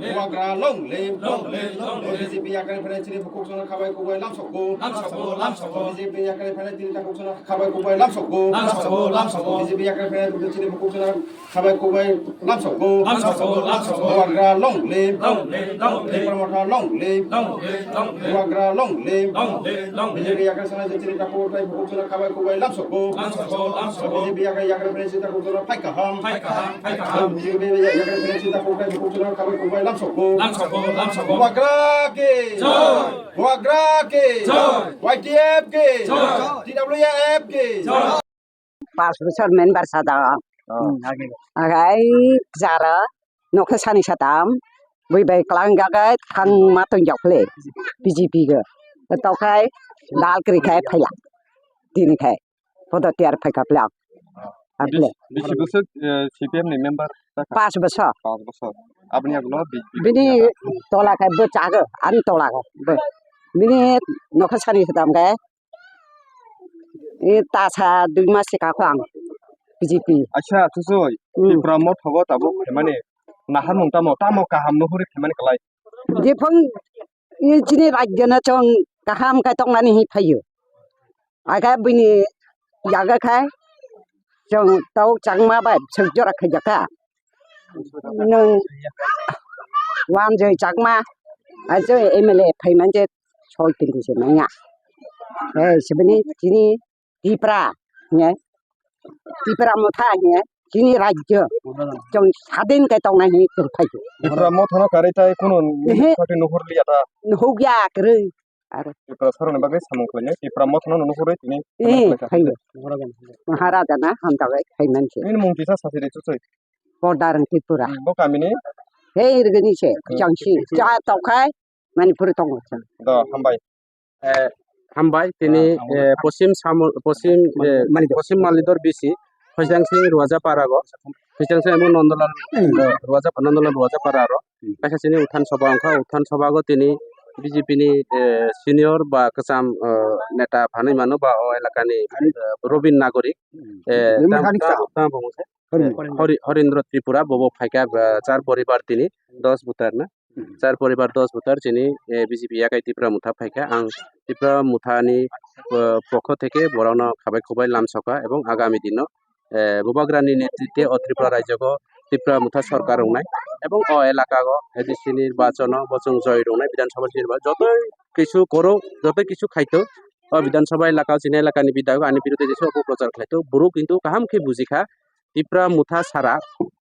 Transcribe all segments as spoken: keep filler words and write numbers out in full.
Bubagra long live. Long live, long live. B J P yakarwi phainai chini bukhuk chwngno khabai kubai lamsokgo. Lamsokgo, lamsokgo. B J P yakarwi phainai chini takhuk chwngno khabai kubai lamsokgo. Lamsokgo, lamsokgo. B J P yakarwi phainai chini bukhuk chwngno khabai kubai lamsokgo. Lamsokgo, lamsokgo. Bubagra long live. Long live, long live. Tipra Motha long live. Long live, long live. Bubagra long live. Long live, long live. B J P yakarwi phainai chini takhuk tei bukhuk chwngno khabai kubai lamsokgo. Lamsokgo, lamsokgo. B J P yakarwi, yakarwi phainai chini takhuk chwngno phai kaham. Phai kaham, phai kaham. B J P yakarwi phainai chini takhuk tei bukhuk chwngno khabai kubai lamsokgo. Lamsokgo, lamsokgo. Bubagra ki! Jai! Bubagra ki! Jai! Y T F ki! Jai! T W F ki! Jai! Pas bosor member sada. Oh. Hmm, age. Agai jara nokha sani satam bui bai klang jaga thang ma tong jak le B J P ga. Tokai dal kri khai phaila. Tini khai. Podo tiar phai kap le. Aple. Bisi bosor, eh, C P M ni member ta kha? Pas bosor. Pas bosor. Aboni agno bi-, bini tola khai bo chago, ani tola khai bo. Bini nokha sani satam khai. E tasa dui mas se kako ang B J P. Acha, Chuchoi, hmm. Tipra Motha bo tabuk phaimani naharmung tamo, tamo kaham nuhuri phaimani kwlai? Jephang e chini rajyo no chwng kaham khai tongmani hi phaio. Aga bini yaga khai chwng tau changma bai chwng jora khai jaka. Nwng Wanjoi Chakma, ajo M L A phaiman je soi tini se manya. Eh, sebeni chini Tipra, ne? Tipra Motha, ne? Chini rajyo. Chwng sadin kai tongnai hinwi chwng phaiyo. Tipra Motha no karwi tai kunu ehe, party nuhur liya ta. Nuhuk ya kwrwi. Aro. Tipra saroni bagwi samung khlainai. Tipra Motha no nuhurwi tini eh, samung khlaikha. Phaiyo. Maharaja na hamjagai phaiman se. Nini mung kisa sasi de Chuchoi. Bordarang Tripura. Hmm, bo kamini? Hei, irgini se, hmm, Khujangsi. Cha tokhai, Manipur tongo. Do, hambai. Eh, hambai, tini, ah, hambai. Eh, Posim Samul, Posim, eh, Mali-, Malidor. Posim Malidor B C, Khujang Singh Ruaja Parago. Khujang Singh emo Nondolal, hmm, eh, Ruaja, Nondolal Ruaja Pararo. Hmm. Kaisa chini Uthan Sabha wngkha, Uthan Sabha go tini B J P ni, eh, senior ba kwcham, eh, neta phanwi mano ba o elakani, eh, Robin Nagori. Hmm. Eh, Robin tam, Nagori tam, sa. Tam bo mungsa. Horin. Hori-, Horindra Tripura, bobo phaikha, ah, char poribar tini, dos voter na. Hmm. Char poribar dos voter chini, eh, B J P yakai Tipra Motha phaikha. Ang Tipra Mothani, ah, pokho theke borokno khabai khubai lamsokha ebong agami dino, eh, Bubagrani netritwe o Tripura rajyogo Tipra Motha sorkar wngnai ebong o elakago A D C nirbachono bo chwng joi rwnai, Bidhan Sabha nirba-, jotoi kisu koro, jotoi kisu khaito. O Bidhan Sabha elaka, chini elakani bidhayok ani biruddhe jesa opoprochar khlaito. Boro kintu kaham khe bujikha, Tipra Motha sara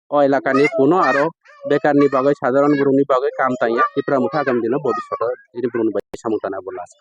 o elakani kuno aro bekarni bagwi, sadharon borokni bagwi kam tangya. Tipra Motha agami dino bobishoto chini borokni bagwi samung tana bo last.